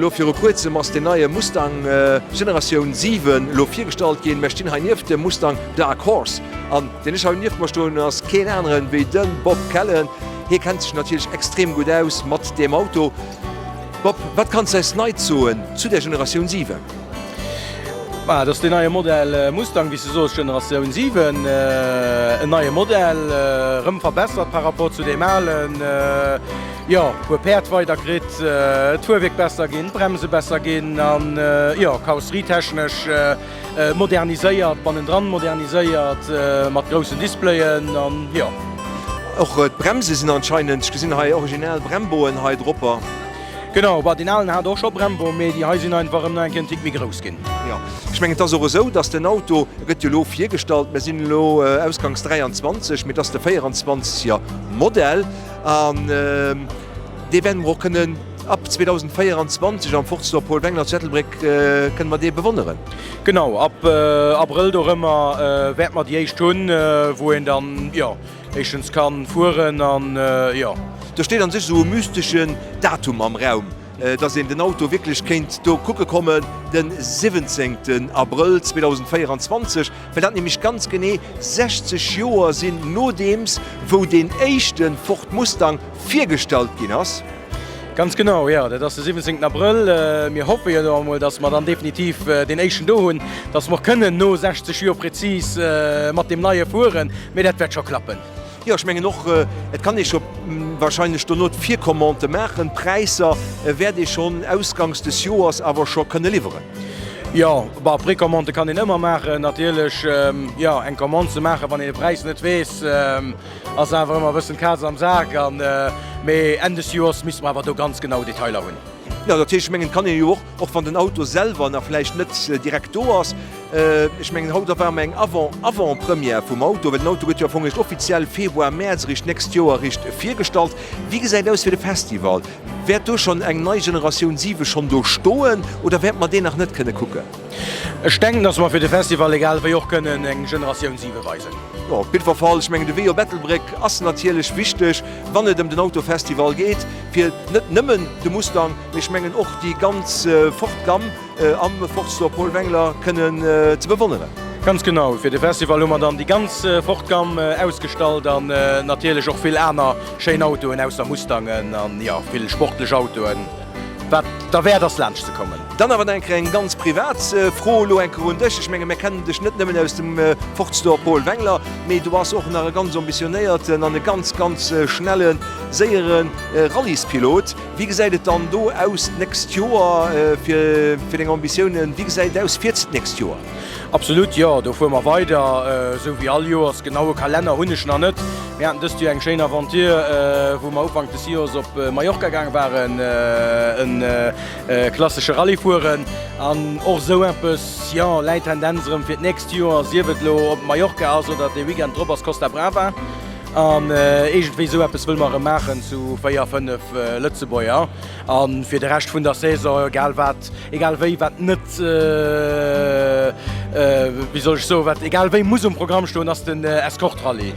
Elo viru kuerzem ass den neie Mustang Generatioun 7 elo virgestallt ginn. Mer stinn hei nieft dem Mustang Dark Horse an deen ech hei nieft mer stoen hunn ass keen aneren wéi de Bob Kellen. Hie kennt sech natierlech extrem gutt aus mat deem Auto. Bob, wat kanns de eis Neits soen zu der Generatioun 7? Ma et ass deen neie Modell Mustang, wéi s de soos, Generatioun 7. En neie Modell, erëm verbessert par rapport zu deem alen. Jo, puer Päerd weider kritt, d'Fuerwierk besser ginn, d'Bremse besser ginn an jo, karosterietechnesch moderniséiert, bannendran moderniséiert mat groussen Displayen an jo. Och d'Bremse sinn anscheinend, ech gesinn hei original Bremboen hei dropper. Genau, bah deen alen hat och scho Brembo, mee déi hei sinn einfach erëm nach eng Kéier en Tick méi grouss ginn. Jo, ech mengen et ass och esou, dass den Auto, e gëtt jo elo virgestallt, mir sinn elo ausgangs 23, mee et ass de 24 er Modell an dee wäerte mer och kënnen ab 2024 am Ford Store Paul Wengler zu Ettelbréck kënne mer dee bewonneren. Genau, ab Abrëll dorëmmer wäerte mer déi éischt hunn, wou een dann, jo, Éischtens kann fueren an jo. Do steet an sech esou e mysteschen Datum am Raum, dass een den Auto wierklech kéint do kucke kommen, den 17 Abrëll 2024, well dat nämlech ganz genee 60 Joer sinn nodeems wou deen éischte Ford Mustang virgestallt ginn ass. Ganz genau, jo, dat ass de 17 Abrëll. Mir hoffe jo elo emol, dass mer dann definitiv deen éischten do hunn, dass mer och kënnen no 60 Joer prezis mat deem neie fueren. Mee dat wäert scho klappen. Jo, ech mengen och, et kann ee scho wahrscheinlech dono d'Vircommandë maachen. D'Präisser wäert ee schonn ausganks des Joers awer scho kënne liwweren. Jo, bah, Précommandë kann een ëmmer maachen. Natierlech, jo, eng Commande ze maachen, wann een de Präis net weess, Ass awer ëmmer e bëssen d'Kaz am Sak an mee Enn des Joers misste mer awer do ganz genau Detailer hunn. Jo, dat heescht, ech mengen, et kann ee jo och, och wann den Auto selwer nach vläicht net direkt do ass, ech mengen, haut war mer eng Avant-Avant-Première vum Auto, well den Auto gëtt jo am Fong eréischt offiziell Februar, Mäerz eréischt d'nächst Joer eréischt virgestallt. Wéi gesäit et aus fir de Festival? Wäert do schonn eng nei Generatioun 7 schonn do stoen oder wäerte mer deen nach net kënne kucken? Ech denken, dass mer fir de Festival egal wéi och kënnen eng Generatioun 7 weisen. Jo, op jiddwer Fall, ech mengen de Wee op Ettelbréck ass natierlech wichteg, wann et ëm den Autofestival geet, fir net nëmmen de Mustang, mee ech mengen och déi ganz Ford-Gamm am Ford Store Paul Wengler kënnen ze bewonneren. Ganz genau, fir de Festival hu mer dann déi ganz Ford-Gamm ausgestallt an natierlech och vill aner schéin Autoen ausser Mustangen an jo, vill sportlech Autoen. Wat derwäert ass laanscht ze kommen. Dann awer nach eng Kéier eng ganz privat Fro elo eng Kéier un dech. Ech menge mir kennen dech net nëmmen aus dem Ford Store Paul Wengler, mee du bass och nach e ganz ambitionéierten an e ganz, ganz schnelle, séiere Rallyespilot. Wéi gesäit et dann do aus d'nächst Joer fir deng Ambitiounen? Wéi gesäit et aus fir d'nächst Joer? Absolut, jo, do fuere mer weider, esou wéi all Joers. Genaue Kalenner hunn ech nach net. Mir haten dëst Joer eng schéin Aventure, wou mer Ufank des Joers op Mallorca gaang waren, e klassesche Rallye fueren. An och esou eppes, jo, läit Tendenz erëm fir d'nächst Joer, sief et elo op Mallorca ass oder de Weekend drop ass Costa Brava. An iergendwéi esou eppes wëlle mer erëm maachen zu 4, 5 Lëtzebuerger. A fir de Rescht vun der Saison, egal wat, egal wéi, wat net, wéi soll ech soen, wat egal wéi muss um Programm stoen, ass den Escort Rallye.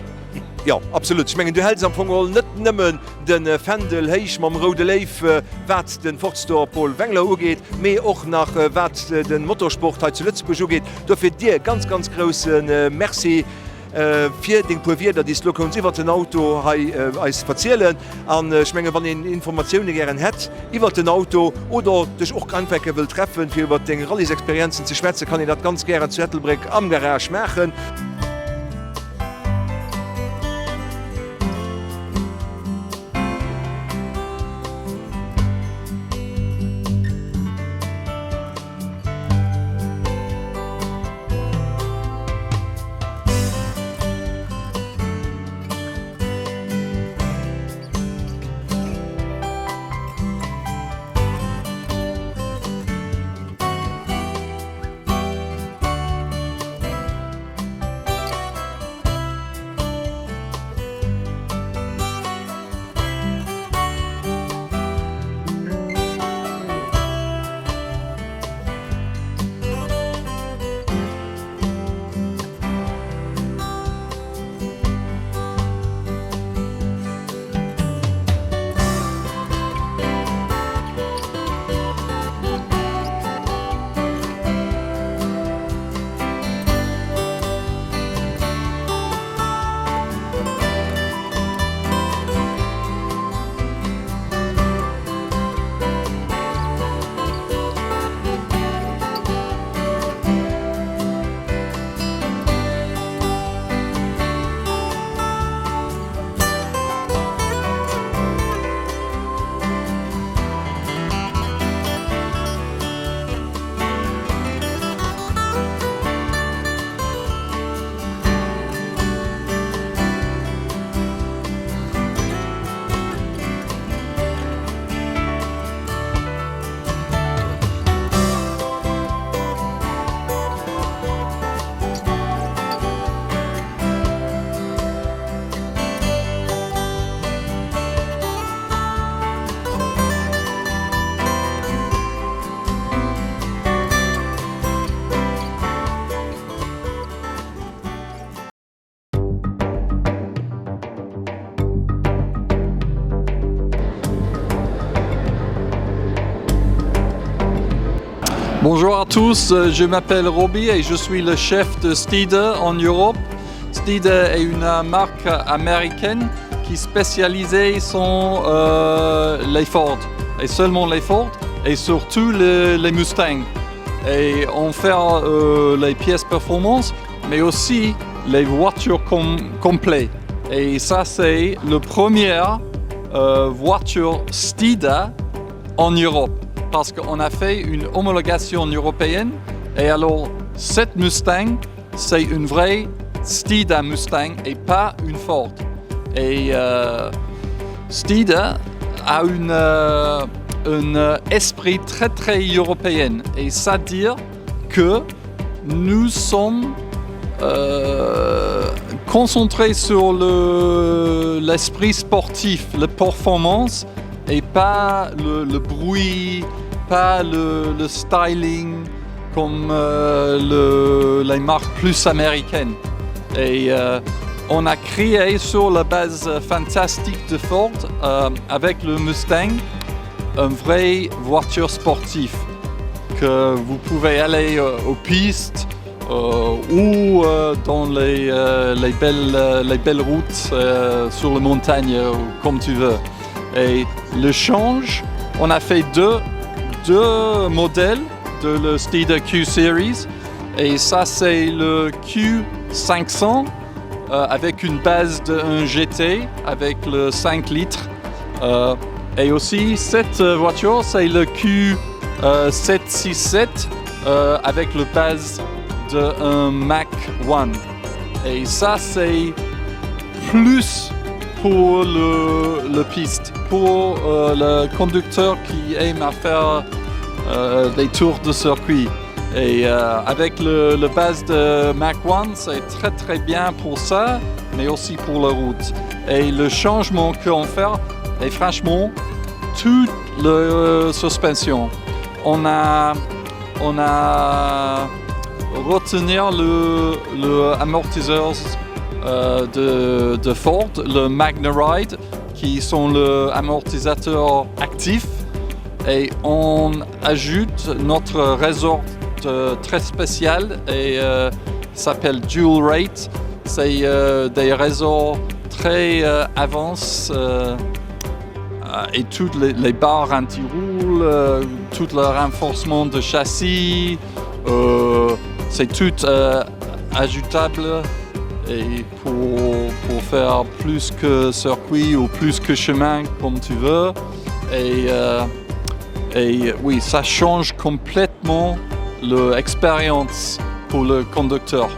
Jo, absolut. Ech mengen, du häls am Fong geholl net nëmmen de Fändel héich mam Roude Léiw, wat de Ford Store Paul Wengler ugeet, mee och nach wat de Motorsport hei zu Lëtzebuerg ugeet. Dofir dir ganz, ganz grousse Merci. Fir deng puer Wierder, déi s de lo kouns iwwert den Auto hei eis verzielen. An ech menge wann een Informatioune gären hätt iwwert den Auto oder dech och einfach eng Kéier wëll treffen, fir iwwert deng Rallysexperienzen ze schwätzen, kann een dat ganz gären zu Ettelbréck am Garage maachen. Bonjour à tous, euh, je m'appelle Robbie et je suis le chef de Steeder en Europe. Steeder est une marque américaine qui spécialisait son euh, les Ford et seulement les Ford et surtout les, les Mustangs. Et on fait euh, les pièces performance, mais aussi les voitures com complètes. Et ça c'est le premier euh, voiture Stida en Europe parce qu'on a fait une homologation européenne et alors cette Mustang c'est une vraie Stida Mustang et pas une Ford. Et euh, Stida a une, euh, un euh, esprit très très européen et ça dire que nous sommes euh, concentrés sur l'esprit le, sportif, la performance et pas le, le bruit, pas le, le styling comme euh, le, les marques plus américaines. Et euh, on a créé sur la base fantastique de Ford euh, avec le Mustang un vrai voiture sportive que vous pouvez aller euh, aux pistes euh, ou euh, dans les, euh, les, belles, euh, les belles routes euh, sur les montagnes euh, comme tu veux. Et le change, on a fait deux, deux modèles de le Steeder Q Series et ça c'est le Q500 euh, avec une base de 1 GT avec le 5 litres euh, et aussi cette voiture c'est le Q767 euh, euh, avec le base de un Mac 1 et ça c'est plus pour le, le piste pour euh, le conducteur qui aime à faire euh, des tours de circuit et euh, avec le, le base de Mac 1 c'est très très bien pour ça mais aussi pour la route et le changement qu'on fait est franchement toute la euh, suspension on a on a retenir le, le amortisseur euh, de, de Ford, le Magna Ride, qui sont le amortisateur actif et on ajoute notre ressort euh, très spécial et euh, s'appelle Dual Rate. C'est euh, des réseaux très euh, avancés euh, et toutes les, les barres anti-roule, euh, tout le renforcement de châssis, euh, c'est tout euh, ajoutable et pour, pour faire plus que circuit ou plus que chemin comme tu veux et, euh, et oui ça change complètement l'expérience pour le conducteur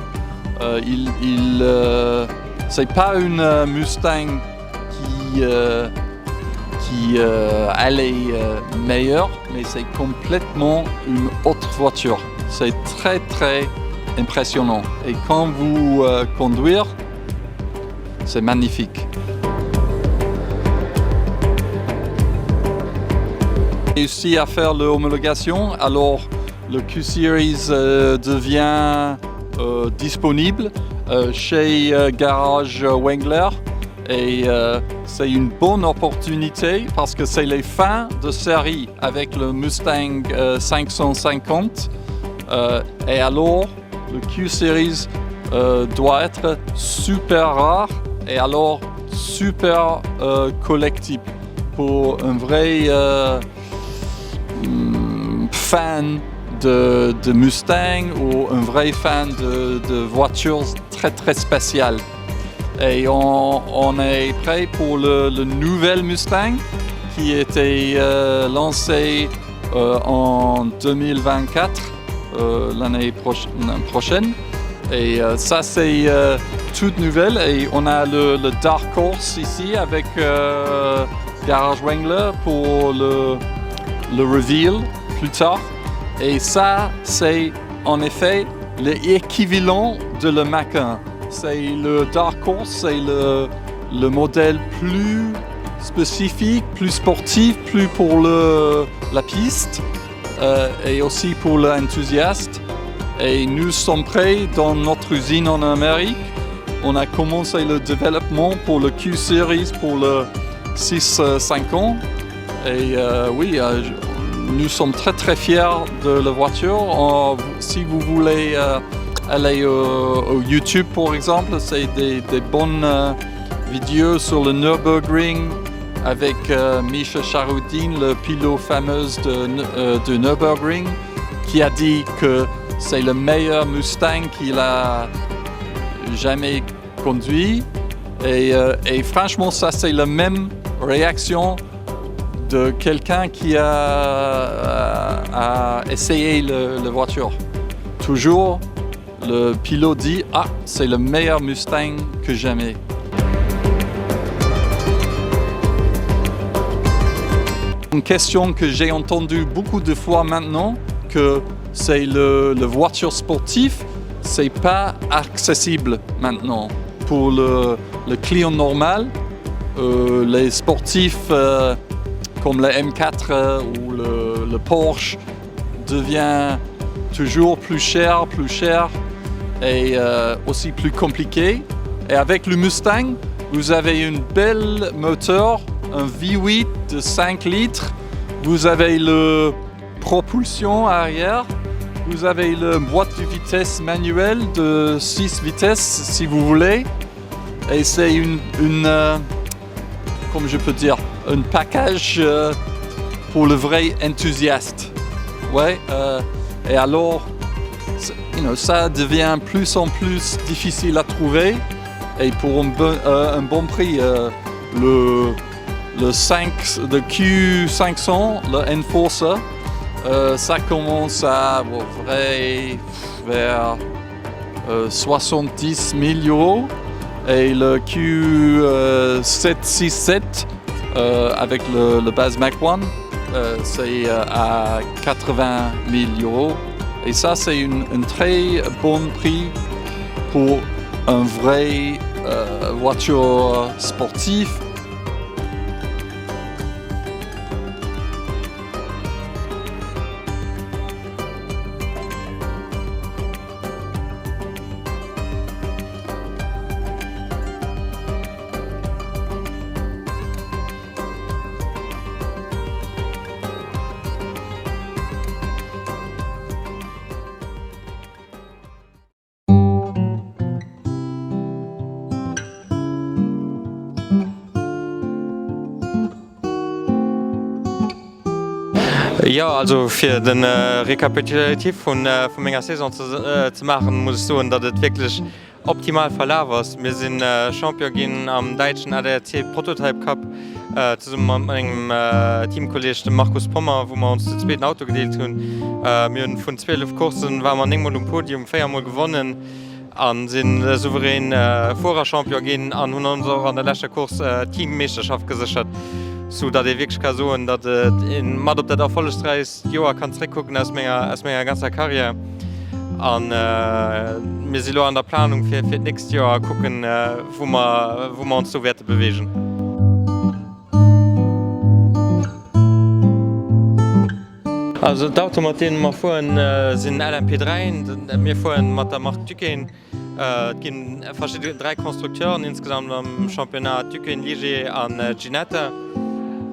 euh, il, il euh, c'est pas une euh, Mustang qui euh, qui euh, allait euh, meilleure mais c'est complètement une autre voiture c'est très très impressionnant et quand vous euh, conduire c'est magnifique réussi à faire l'homologation alors le Q series euh, devient euh, disponible euh, chez euh, garage Wengler et euh, c'est une bonne opportunité parce que c'est les fins de série avec le Mustang euh, 550 euh, et alors le Q series euh, doit être super rare et alors super euh, collectible pour un vrai euh, mm, fan de, de Mustang ou un vrai fan de, de voitures très très spéciales. Et on, on est prêt pour le, le nouvel Mustang qui était euh, lancé euh, en 2024 euh, l'année prochaine. Et euh, ça c'est euh, toute nouvelle et on a le, le Dark Horse ici avec euh, Garage Wrangler pour le, le reveal plus tard. Et ça c'est en effet l'équivalent de le Mac 1. C'est le Dark Horse, c'est le, le modèle plus spécifique, plus sportif, plus pour le, la piste euh, et aussi pour l'enthousiaste. Et nous sommes prêts dans notre usine en Amérique. On a commencé le développement pour le Q Series pour le 6 5 ans. Et euh, oui, euh, je, Nous sommes très très fiers de la voiture. Si vous voulez euh, aller au, au YouTube pour exemple, c'est des, des bonnes euh, vidéos sur le Nürburgring avec euh, Misha Charoudine, le pilote fameux de, euh, de Nürburgring, qui a dit que c'est le meilleur Mustang qu'il a jamais conduit. Et, euh, et franchement, ça c'est la même réaction de quelqu'un qui a, euh, a essayé le, la voiture. Toujours, le pilote dit ah c'est le meilleur Mustang que jamais. Une question que j'ai entendue beaucoup de fois maintenant que c'est le, le voiture sportif, c'est pas accessible maintenant pour le, le client normal, euh, les sportifs euh, comme le M4 euh, ou le, le Porsche devient toujours plus cher, plus cher et euh, aussi plus compliqué. Et avec le Mustang, vous avez une belle moteur, un V8 de 5 litres, vous avez le propulsion arrière, vous avez le boîte de vitesse manuelle de 6 vitesses si vous voulez. Et c'est une, une euh, comme je peux dire, un package euh, pour le vrai enthousiaste. Ouais, euh, et alors you know, ça devient plus en plus difficile à trouver et pour un bon, euh, un bon prix euh, le, le 5 de Q500 le Enforcer euh, ça commence à bon, vrai vers euh, 70 000 euros et le Q767 euh, avec le, le base Mac 1 euh, c'est euh, à 80 000 euros et ça c'est une, une très bon prix pour un vrai euh, voiture sportive. Jo, also fir de Rekapitulatif vu menger Saison ze maachen, muss ech soen, datt et wierklech optimal verlaf ass. Mir si Champion ginn am däitschen ADAC Prototype Cup zesumme mat mengem Teamkolleeg, dem Markus Pommer, wou mer ons den zweeten Auto gedeelt hunn. Mir hunn vun 12 Courssen ware mer 9 mol um Podium, 4 mol gewonnen a si souverän Fuererchampion ginn an hunn ons och an der leschter Course d'Teammeeschterschaft geséchert, sou datt ee wierklech ka soen, datt et een mat op dat erfollegsräichst Joer kann zréckkucken aus menger, aus menger ganzer Karriär. An mir si lo an der Planung fir, fir d'nächst Joer a kucken, wou mer, wou mer ons do wäerte beweegen. Also d'Auto mat deene mer fueren sinn LMP3en. Mir fueren mat der Mark Duquesne. Et gi verschidde 3 Constructeuren insgesamt am Championnat, Duquesne, Ligier an Ginetta.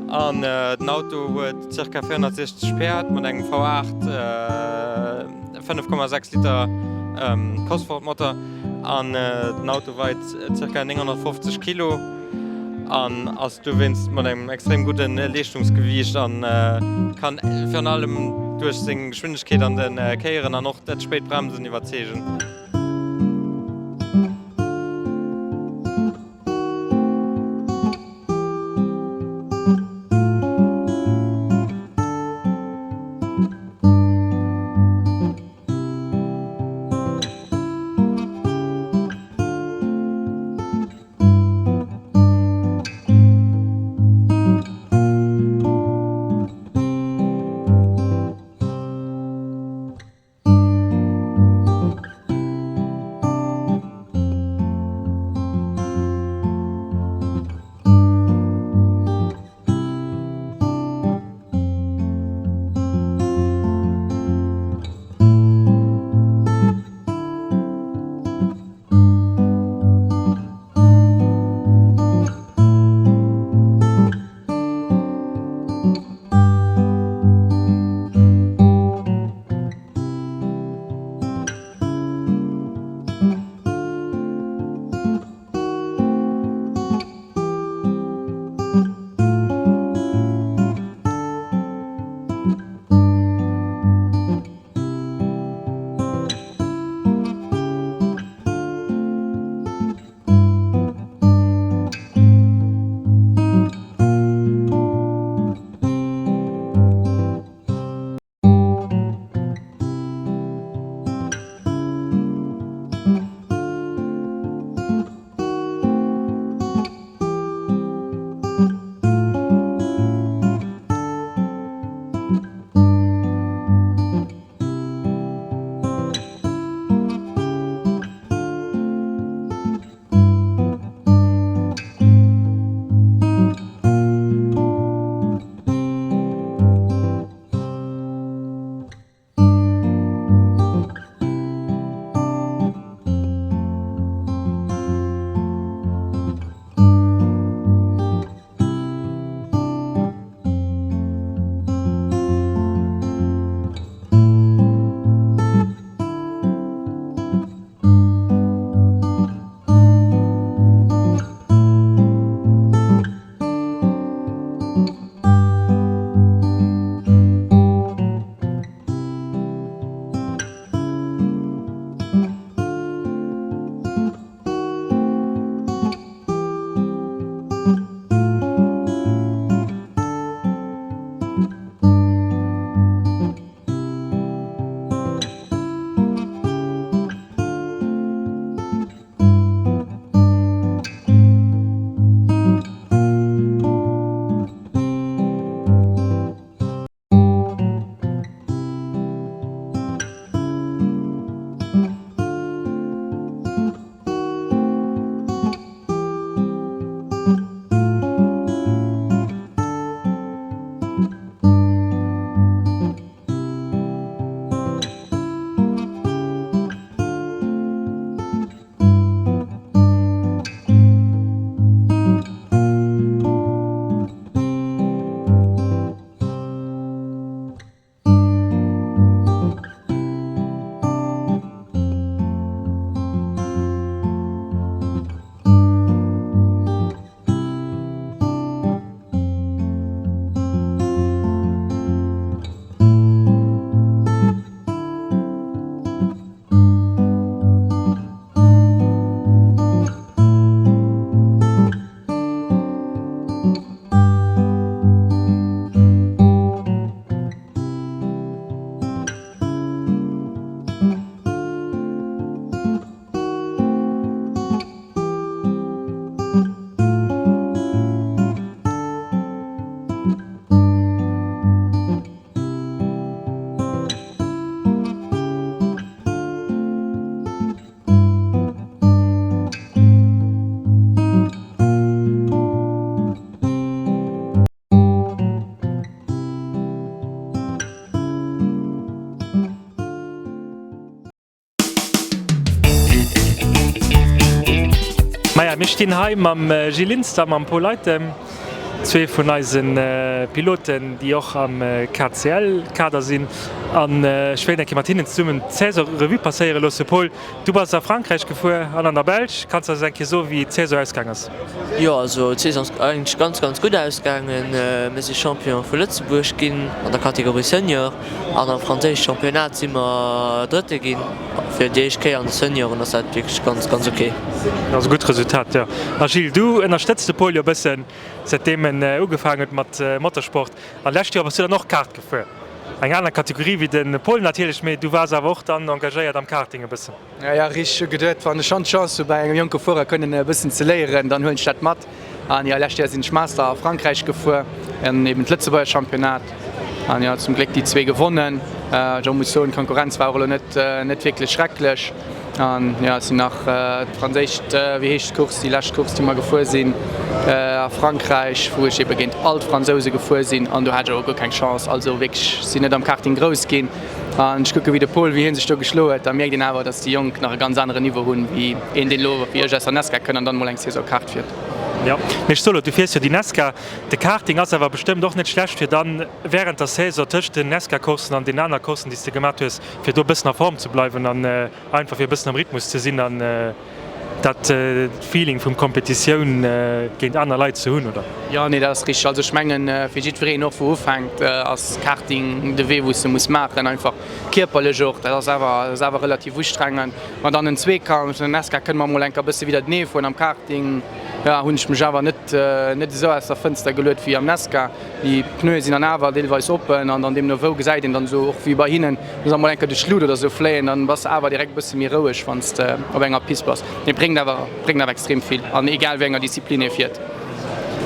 An den Auto huet zirka 460 Päerd mat engem V8 5,6 Liter Cosworth-Motor an den Auto weit zirka 950 Kilo an ass dowéinst mat engem extrem gudde Leeschtungsgewiicht an kann virun allem duerch seng Geschwindegkeet an de Kéieren an och dat spéit Bremsen iwwerzeegen. Maja, mir stinn hei mam Gilles Linster, mam Paul Leytem, zwee vun eise Piloten, déi och am KCL-Kader sinn. An ech wéilt eng Kéier mat hinnen zesummen d'Saison Revue passéiere loossen. Paul, du bass a Frankräich gefuer an an der Belsch. Kanns de eis eng Kéier soen, wéi d'Saison ausgaang ass? Jo, also d'Saison ass eigentlech ganz, ganz gutt ausgaangen. Mir si Champion vu Lëtzebuerg ginn an der Kategorie Senior an am franséische Championnat si mer Drëtte ginn. Fir déi éischt Kéier an de Senioren ass dat wierklech ganz, ganz ok. Dat ass e gutt Resultat, jo. A Gilles, du ënnerstëtz de Paul jo e bëssen, säitdeem en ugefaangen huet mat Motorsport. An d'lescht Joer bass du dann och Kart gefuer. Eng aner Kategorie wéi de Paul natierlech, mee du waars awer och dann engagéiert am Karting e bëssen. Ja, ja, richteg. Ech hu geduet, wann ech schonn d'Chance hu bei engem jonke Fuerer kënnen e bëssen ze léieren, dann huelen ech dat mat. An jo, lescht Joer sinn ech Master a Frankräich gefuer, an eben d'Lëtzebuerger Championnat. An jo, zum Gléck déi zwee gewonnen. Ech muss soen, d'Konkurrenz war och elo net, net wierklech schrecklech. An jo, et sinn nach d'franséischt, wéi heescht d'Course, déi lescht Course, déi mer gefuer sinn a Frankräich, wou ech ebe géint all d'Fransouse gefuer sinn. An do hat ech awer guer keng Chance. Also wierklech, sinn net am Karting grouss ginn. An ech kucke wéi de Paul, wéi hie sech do geschloe huet, da mierkt een awer, datt déi Jonk nach e ganz aneren Niveau hunn, wéi een, deen elo wéi ech aus der Nascar kënnt an dann emol eng Saison Kart fiert. Jo, mee ech soe lo, du fiers jo déi Nascar. De Karting ass awer bestëmmt och net schlecht, fir dann wärend der Saison tëscht den Nascar-Courssen an den aner Courssen, déi s de gemat hues, fir do e bëssen a Form ze bleiwen an einfach fir e bëssen am Rhythmus ze sinn an dat Feeling vum Kompetitioun géint aner Leit ze hunn, oder? Jo, nee, dat ass richteg. Also ech mengen, fir jiddwereen och wou ufänkt, ass Karting de Wee wou s de muss maachen, einfach kierperlech och. Dat ass awer, ass awer relativ ustrengend. Ma dann en Zweekampf, den Nascar kënne mer mol enker e bësse widdertenee fueren. Am Karting, jo, hunn ech mech awer net, net esou aus der Fënster geluet wéi am Nascar. Déi Pneue sinn dann awer deelweis oppen an dann deemno wou gesäit een dann esou och wéi bei hinnen, muss emol eng Kéier duerch d'Lut oder esou fléien, dann bass de awer direkt e bësse méi roueg wann s de op enger Pist bass. Mee bréngt awer bréngt awer extrem vill an egal wéi enger Disziplin ee fiert.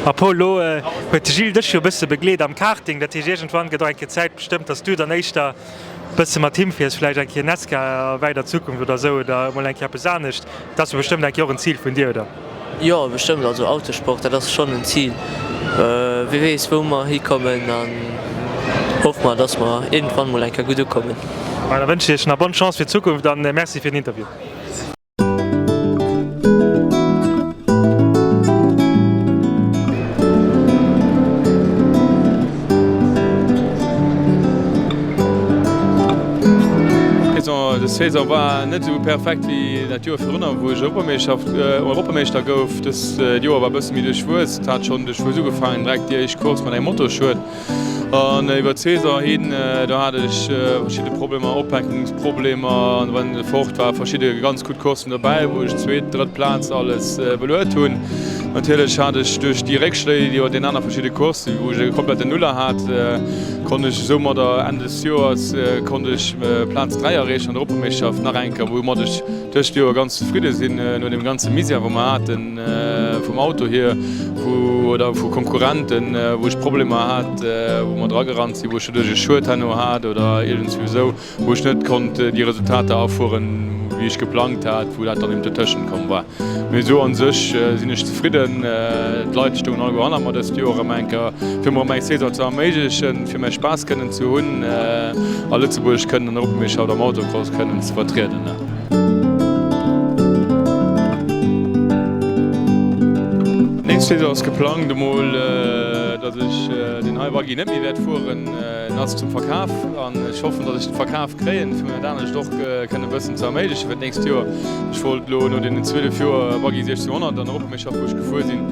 A Paul, lo huet de Gilles dech jo e bësse begleet am Karting, dat heescht iergendwann gëtt och eng Kéier Zäit bestëmmt, dass du dann éischter bësse mat him fiers, vläicht eng Kéier Nesca a wäider Zukunft oder esou oder emol eng Kéier eppes anescht. Dat ass jo bestëmmt eng Kéier och en Zil vun dir, oder? Jo, bestëmmt. Also Autosport, dat ass schonn en Zil. Wie weess, wou mer hikommen an hoffe mer, dass mer iergendwann mol eng Kéier gutt ukommen. Ma da wënschen ech iech nach bonne Chance fir d'Zukunft an Merci fir den Interview. Dës Saison war net esou perfekt wéi dat Joer virunner, wou ech Europameeschterschaft Europameeschter gouf. Dëst Joer war e bësse méi duerchwuess. Et hat schonn duerchwuess ugefaangen, direkt déi éischt Course mat engem Motoschued. An iwwer d'Saison hin, do hat ech verschidde Problemer, Oppäckungsproblemer an esou fort. War verschidde ganz gutt Courssen dobäi, wou ech zweet, drëtt Plaz alles beluet hunn. Natierlech hat ech duerch déi Réckschléi, déi op den aner verschidde Courssen, wou ech e kompletten Nuller hat, konnt ech soumadder Enn des Joers konnt ech Plaz 3 erreechen an der Europameeschterschaft nach eng Kéier, woumat ech dëst Joer ganz zefridde sinn no deem ganze Misär wou mer haten vum Auto hier wou oder vu Konkurrenten, wou ech Problemer hat, wou mer dragerannt sinn, wou ech doduerch e Schued herno hat oder iergendswéi esou. wou ech net konnt déi Resultater afueren, wéi ech geplangt hat, wou dat dann eben dotëschent komm war. Mee esou an sech sinn ech zefridden. D'Leit stoungen alleguer hanner mer dëst Joer erëm eng Kéier, fir mer erëm eng Saison ze erméiglechen, fir mäi Spaass kënnen ze hunn a Lëtzebuerg kënnen an der Europameeschterschaft am Autocross kënnen ze vertrieden. Nächst Saison ass geplangt emol, datt ech deen hei Buggy net méi wäert fueren. En ass zum Verkaf an ech hoffen, datt ech den Verkaf kréien, fir mir dat anescht och kënnen e bëssen ze erméiglechen fir d'nächst Joer. Ech wollt elo no deenen 12 Joer Buggy 1600 an Europameeschterschaft, wou ech gefuer sinn,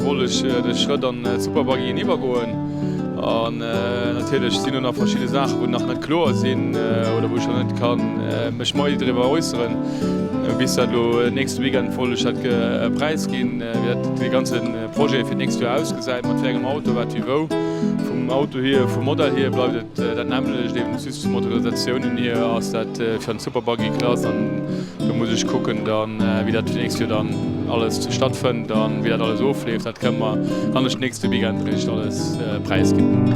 wollt ech de Schrëtt an d'Superbuggyen iwwergoen. An natierlech sinn do nach verschidde Saachen, wou nach net kloer sinn oder wou ech nach net ka mech mei driwwer äusseren. Bis dat elo nächste Weekend wollt ech dat präisginn, wéi dat dee ganze Projet fir d'nächst Joer ausgesäit, mat wéi engem Auto, wat wéi wou. Vum Auto hier, vum Modell hier bleift et dat nämmlecht, eben just vun Motorisatiounen hier ass dat fir an d'Superbuggy-Klass an do muss ech kucken dann, wéi dat fir d'nächst Joer dann alles stattfënnt an wéi dat alles ofleeft. Dat kënne mer, kann ech nächste Weekend eréischt alles präisginn.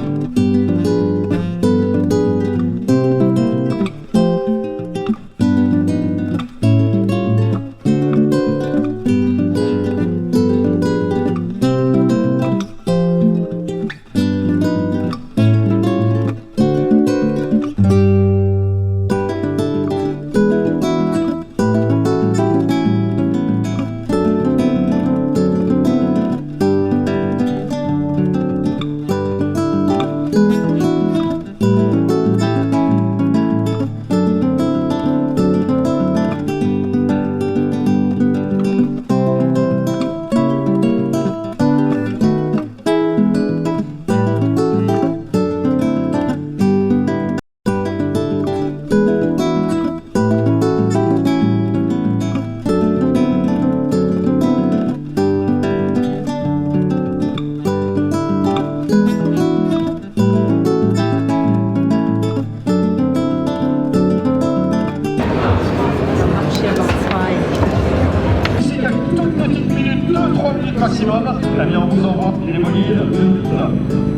3 minutes maximum, eh bien on vous envoie les bolides de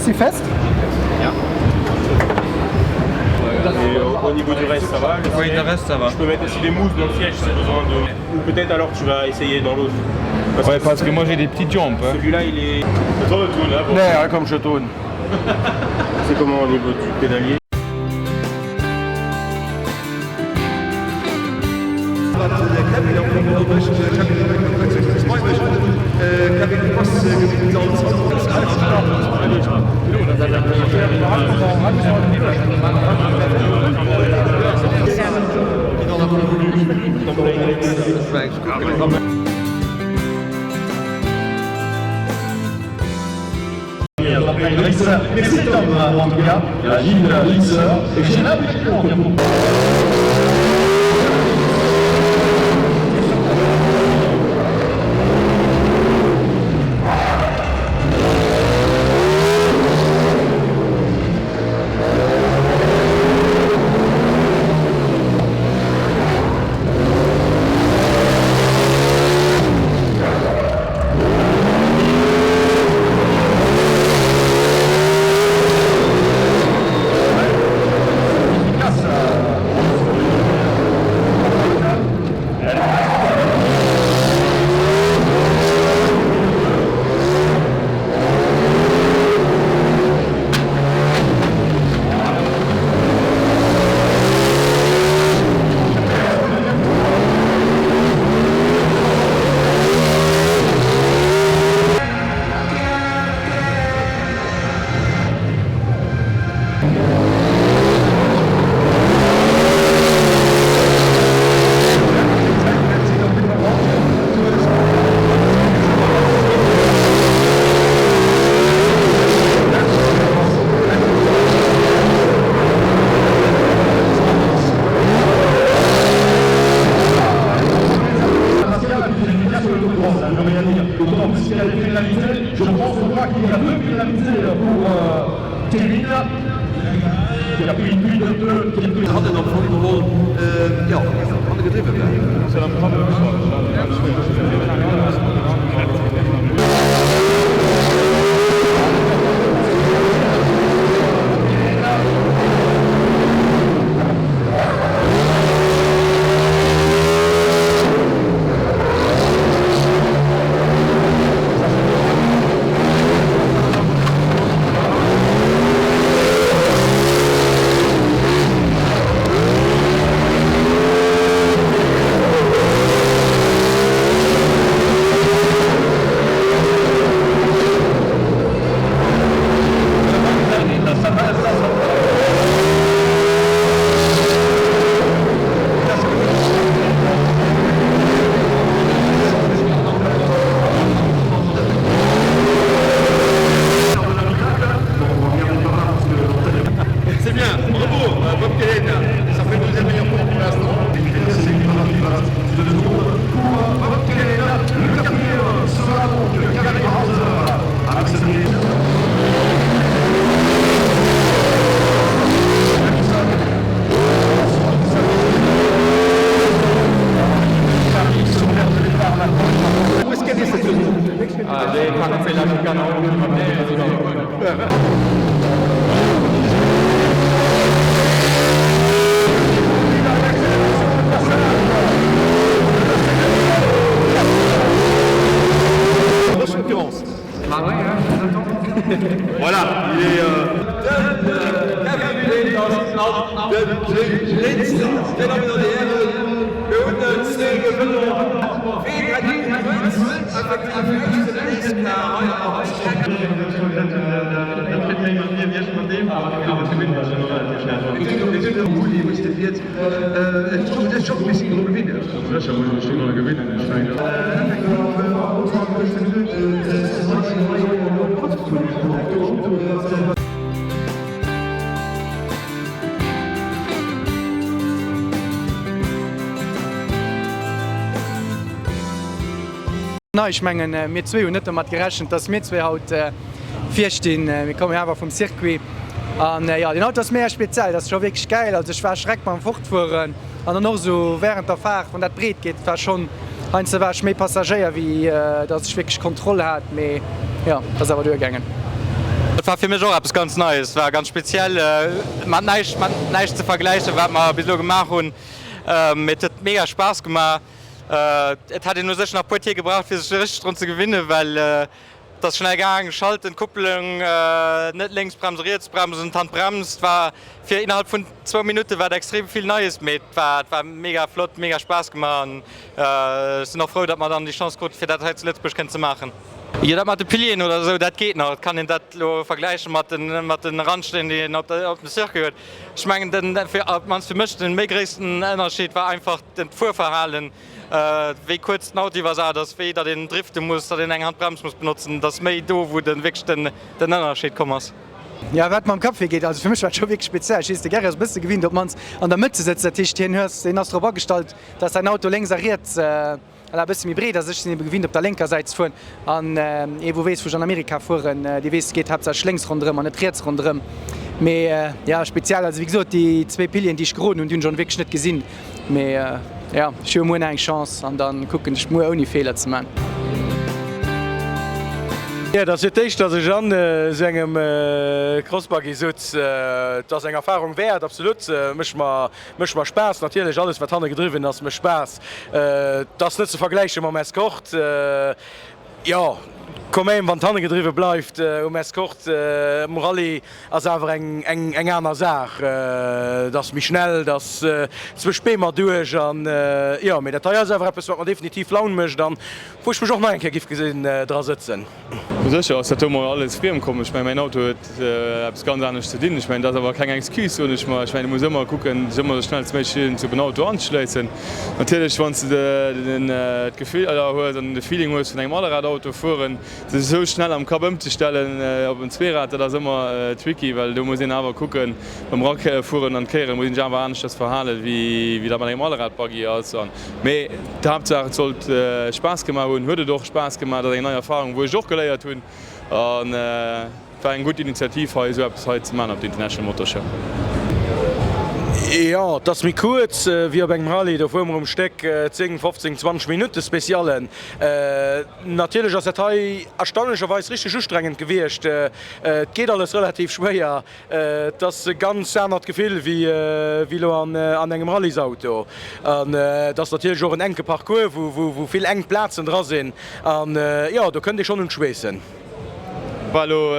Ist sie fest? Ja. Et au, au niveau du reste, ça va Oui, le reste, ça va. Je peux mettre aussi des mousses dans le siège si besoin de. Ou peut-être alors tu vas essayer dans l'autre. Parce ouais, parce que moi j'ai des petites jambes. Hein. Celui-là il est. Nee, komm schon tun. C'est comment au niveau du pédalier? Merci Tom en tout cas, Gilles Lixeur et Gilles Je pense pas qu'il y a deux pénalités pour euh, Kevin qui a pris une de deux qui a Hannen am Fong geholl, jo, hanne gedriwwe war. Jay Linster. Dir Dammen an Dir Hären, mir hunn zwee Gewënner. Ween hätt et gewënnt, effektiv aus dem NASCAR hei am Nei, ech mengen, mir zwee hunn net domat gerechent, dass mir zwee haut vir stinn. Mir komme jo awer vum Circuit. An jo, deen Auto ass mega speziell, dat ass scho wierklech gäil. Also ech war schreck beim Fortfueren an dann och esou wärend der Faart, wann dat breet geet, war schonn, heiansdo war ech méi Passagéier wéi dass ech wierklech Kontroll hat. Mee jo, et ass awer duergaangen. Et war fir mech och eppes ganz Neies, war ganz speziell, mat näischt mat näischt ze vergläichen, wat mer bis elo gemaach hunn. Mee et huet mega Spaass gemaach. Et hätt een u sech nach e puer Tier gebraucht, fir sech richteg drun ze gewinnen, well et ass schnell gaang, Schalten, Kupplung, net lénks bremsen, riets bremsen, d'Handbrems. Et war fir innerhalb vun zwou Minutte war et extrem vill Neies, mee et war et war mega flott, mega Spaass gemaach an ech sinn och frou, datt mer dann déi Chance kruten, fir dat hei zu Lëtzebuerg kënnen ze maachen. Jo, dat mat de Pilieren oder esou, dat geet nach. Et kann een dat elo vergläiche mat den mat den Randsteen, déi een op der op dem Circuit huet. Ech mengen den fir op d'mannst fir mech den méi gréissten Ënnerscheed war einfach den d'Fuerverhalen, wéi kuerz den Auto iwwersat ass, wéi datt een drifte muss, datt een eng Handbrems muss benotzen. Et ass méi do wou den wierklech den den Ënnerscheed komm ass. Jo, wat mam Kapp virgeet, also fir mech war et scho wierklech speziell. Ech weess, de Gerry ass e bësse gewinnt op d'mannst an der Mëtt ze sëtzen, dat heescht hien hues hien ass drop agestallt, datt säin Auto lénks a riets Voilà, e bësse méi breet ass. Ech sinn ebe gewinnt op der lénker Säit ze fueren an ee wou weess wou ech an Amerika fueren, dee weess et geet haaptsächlech lénks ronderëm an net riets ronderëm. Mee jo, speziell, also wéi gesot déi zwee Pilieren déi ech geroden hunn, déi hunn ech och wierklech net gesinn. Mee jo, ech hu jo muer nach eng Chance an dann kucken ech muer ouni Feeler ze man. Jo, et ass jo d'éischt, dass ech an esou engem Crossbuggy sutz. Et ass eng Erfahrung wäert, absolut. Mécht mer Mécht mer Spaass, natierlech. Alles wat hanne gedriwwen ass mécht Spaass. Et ass net ze vergläiche mam Escort. Jo, quand même, wann d'hanne gedriwwe bleift um Escort, um Rallye ass awer eng eng aner Saach. Et ass méi schnell, et ass zwëscht Beemer duerch an jo, mee dat hei ass awer eppes wat mer definitiv Laun mécht an wou ech mech och nach eng Kéier giff gesinn dra sëtzen. Sécher ass dat do mol alles friem komm. Ech mengen, mäin Auto huet eppes ganz anescht ze dinn. Ech mengen, dat ass awer keng Excuse, soen ech mer. Ech mengen, du muss ëmmer kucken, dech ëmmer esou schnell wéi méiglech op en Auto anzeschléissen. Natierlech, wann s de d'Gefill hues an de Feeling hues vun engem Allradauto fueren, sech esou schnell am Kapp ëmzestellen op en Zweerad, dat ass ëmmer tricky, well do muss een awer kucken, beim Erafueren an d'Kéiere muss een sech awer aneschters verhalen, wéi dat mat engem Allradbuggy ass. Mee d'Haaptsaach et sollt Spaass gemaach hunn, huet et och Spaass gemaach. Dat ass eng nei Erfahrung wou ech och geléiert hunn an et war eng gutt Initiativ hei esou eppes hei ze maachen op der International Motor Show. Jo, et ass méi kuerz wéi op engem Rallye, do fuere mer um Stéck 10, 15, 20 Minutte Speciallen. Natierlech ass dat hei erstaunlecherweis richteg ustrengend gewiescht. Et geet alles relativ schwéier. Et ass e ganz anert Gefill wéi elo an engem Rallyesauto. An et ass natierlech och en enke Parcours, wou vill enk Plazen dra sinn. An jo, do kënnt ee schonn un d'Schweessen. War elo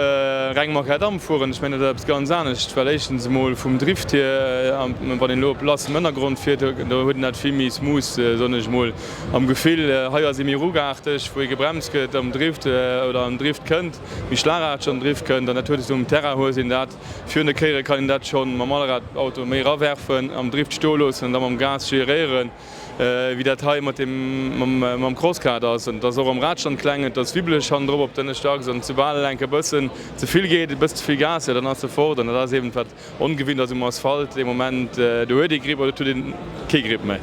reng Makadam fueren, ech mengen dat ass eppes ganz anescht, well éischtens emol vum Drift hier, wann een elo op lassem Ënnergrond fiert, do huet een dat vill méi smooth, soen ech emol, am Gefill. Hei ass ee méi ruckaarteg, wou ee gebremst gëtt am Drift oder an den Drift kënnt. méi schlagaarteg an den Drift kënnt an dat huet esou um Terrain hues een dat virun de Kéiere kann een dat schonn mam Allradauto méi erawerfen, am Drift stoe loossen an da mam Gas geréieren, wéi dat hei mat dem mam Crosskart ass. An et ass och am Radstand kleng, et ass wibbeleg hannendrop op der ënneschter Achs an soubal enk e bëssen ze vill geet, e bëssen ze vill Gas, jo dann ass e fort an dat ass eben wat ongewinnt ass um Asphalt dee Moment, do huet ee Gripp oder et huet een kee Gripp méi.